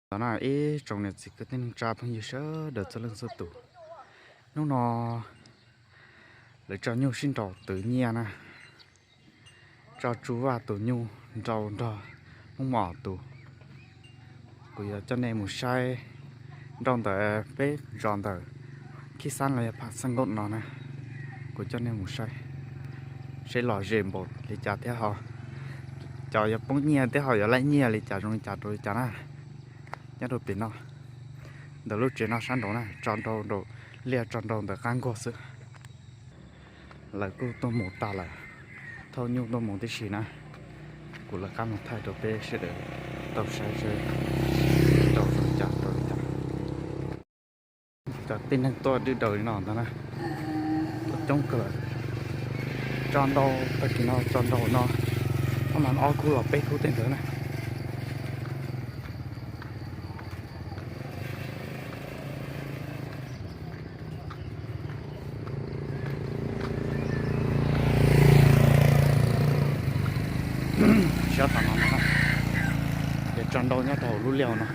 Ntawm no ib tsoom niam txiv kwv tij neej tsa phooj ywg sawv daws txhua leej txhua tus, hnub no lawv tso nyuj sib nraus twv nyiaj na, tso Tsu Vaj tus nyuj nrau nrog Hmoob Mos tus. Kuv yuav coj nej mus saib nrau ntawm peb zos ntawm Khib Xab los yog Phav Xab Nkauj no na, kuv coj nej mus saib seb lom zem npaum li cas thiab ho cov yuav poob nyiaj thiab ho yuav laij nyiaj li cas zoo li cas rau li cas na. Nyob rau pem no, ntawm lub tsev no sab nraud na, tso nrau nraum liaj tso nrau ntawm qab nkuaj xwb. Lawv kuj tuaj mus tag lawm, thauj nyuj tuaj mus tib si na. Kuv lawv qab mus thaij rau peb sawv daws tau saib seb nrau zoo li cas rau li cas. Cov tib neeg tuaj dwb daws li no ntag na, tuaj coob kawg lawm. Tso nrau tag kis no tso nrau no, ob no ob khub los peb khub tej ntawd na. Sab tom no no, ces tso nrau nyob rau hauv lub liaj no.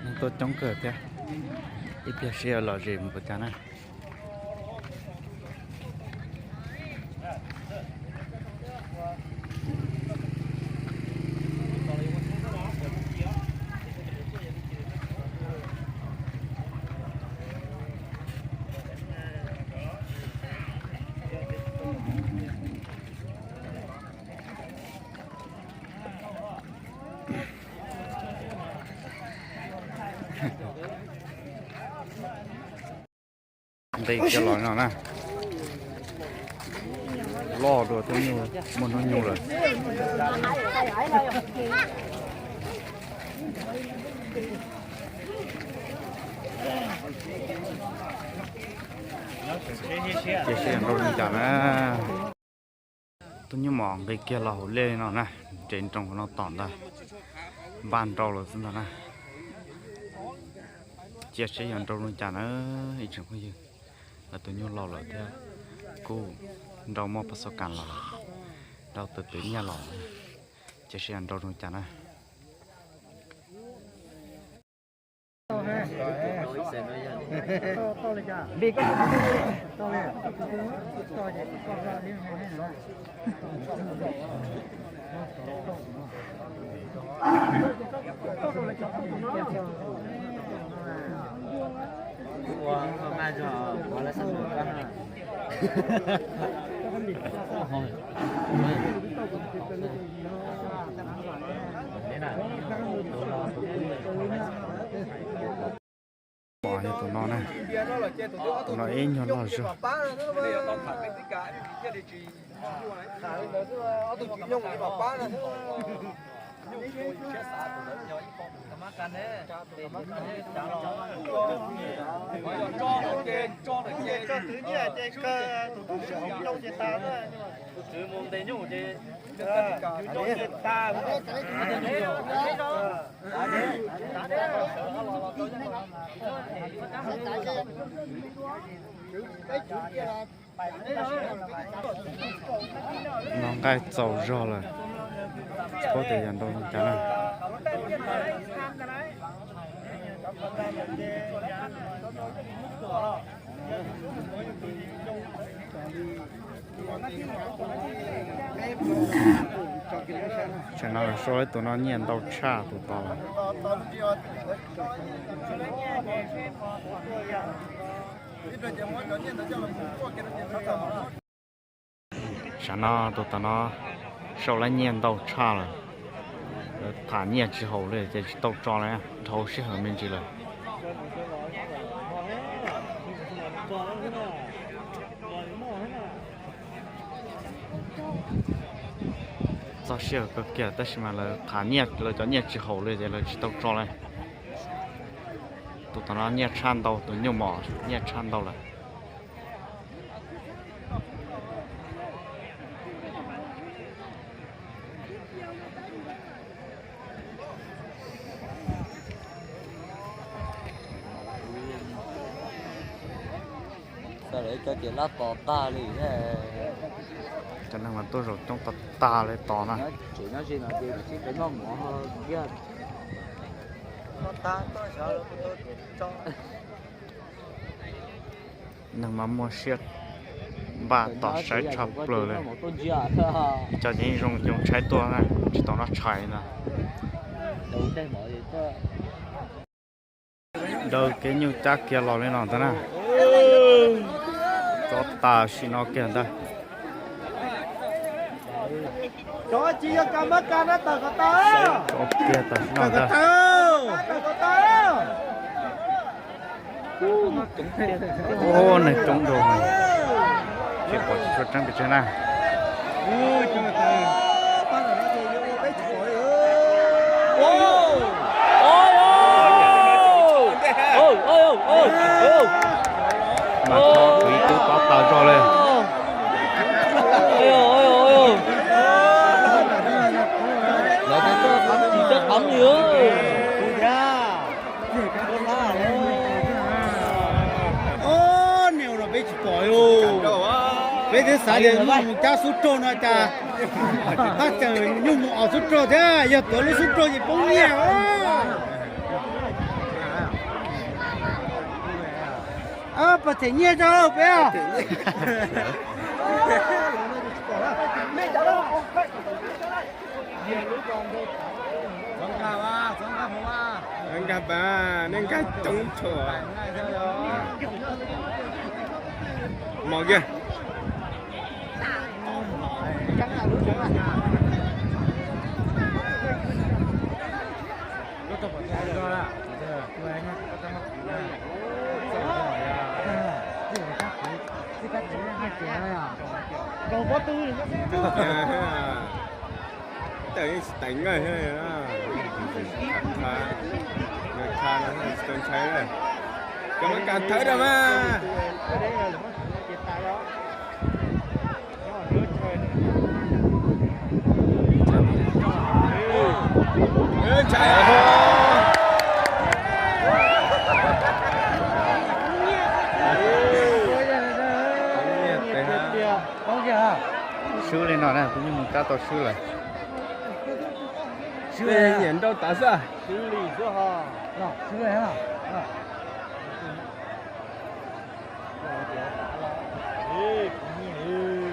Neeg tuaj coob kawg thiab, ib pliag seb yuav lom zem mus ua cas na. Nqis kiag los no na, loj dua thiab nyuj, muaj hnub nyoog lawm. Cia seb nrau zoo cas na. Tus nyuj mos nqis kiag los hauv liaj li no na, nres nroos no tom ntag, npaj nrau lawm xwb ntag na. Cia seb yog nrau zoo cas na ib tsoom phooj ywg. Lawv tus nyuj laus lawm thiab kuj nrau muaj pab xov kas los, nrau twv twv nyiaj los, cia seb yog nrau zoo cas na. Pom yog tus no na, tus no ib nyuag loj zog. No nqaij txaus zog lawm, tsis paub tias yog nrau zoo cas na. Tsam no sau ib tus no nyiaj ntau tshaj tus tod lawm. Tsam no tus tom no sau lawv nyiaj ntau tshaj lawm, tham nyiaj tsis haum li ces tsis tau tso li, dhau sij hawm me ntsis lawm. Txog sij hawm kawg kiag tab sis mas lawv tham nyiaj, lawv cov nyiaj tsis haum li ces lawv tsis tau tso li. Tus tom no nyiaj tshaj ntau, tus nyuj mos nyiaj tshaj ntau lawm. Xav lawv cov ces lab tos tag li thiab. Cov neeg mas tuaj zaum coob tag tag li tod na. Neeg mas muaj siab npaj tos saib tshaj plaws li. Cov ces zoo yoo tshaib tuaj na, tsis tau noj tshais na. Daws kev nyuj cab kiag los li no ntag na. Tso tas sim no kiag ntag. Tso kiag tam sim no ntag. Ub, neeg coob dua, tsis pom tsis tshua tseeb pes tsawg na. Mas tso kuv ib tug tob tas zog li. Ob niag no peb tsis pom li. Peb twb xav tias nyuj mus cab xub rog no cas, haj tseem nyuj mus os xub rog thiab, yog tuav lub xub rog ces poob nyiaj. Pas them nyiaj rau peb. Nkag pas, nej nkag coob tshua. Mos kiag. Tawm yeej tsis teev nkawj thiab. Nkawd kha no tsis tau ntshai lawm. Cov Amelikas thawb rau mas. Ntshai. Swb li no na, tus nyuj mus cab tau swb lawm. Swb nyiam nrau tav xwb.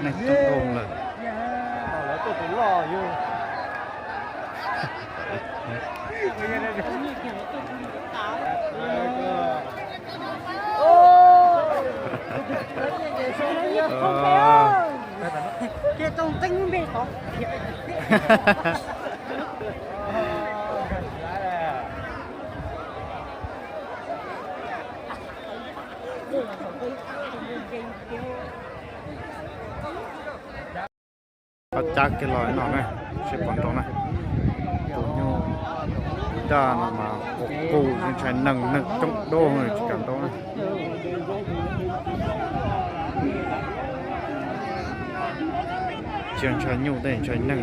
Neeg coob dhau lawm. Pab cab kiag los no ne, seb puas nrau na. Tus nyuj daj no mas qus qus, ntshai neeg, neeg coob dua tsis kam nrau na. Tsis ntshai nyuj tej, ntshai neeg.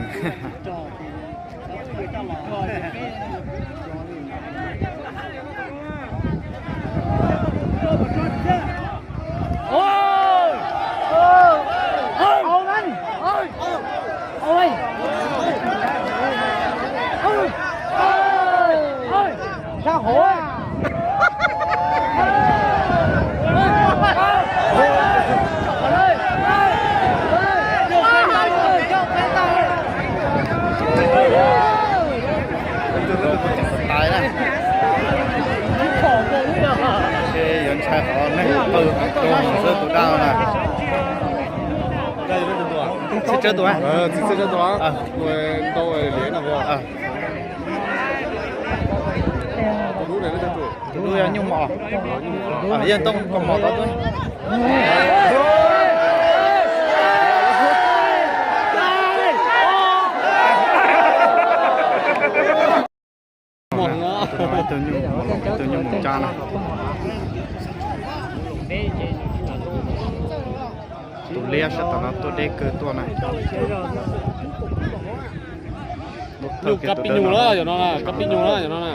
Ces yuav ntshai qhov neeg qw rau mus xwb tus daj na. Txiv tsawb tus a? Txiv tsawb tus a? Tus dub yog nyuj mos. Yog ntoo koj mos tau tuaj. Ib tug nyuj mus cab na. Tus liab sab tom no tuaj deb kawg tuaj na. Nyuj kab pib nyuj na, yog no na, kab pib nyuj na, yog no na.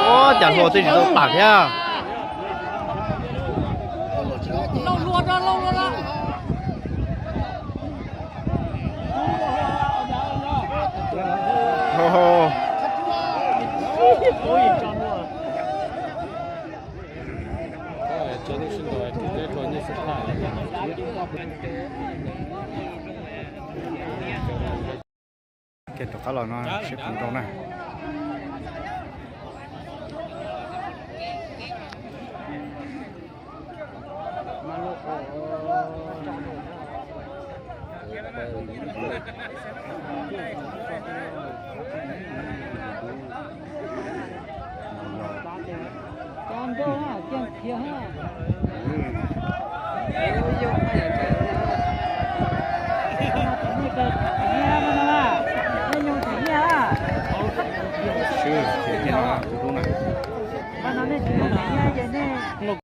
Ua cas hlua twb tsis tau tas thiab. Ces rov qab los no seb puas nrau na.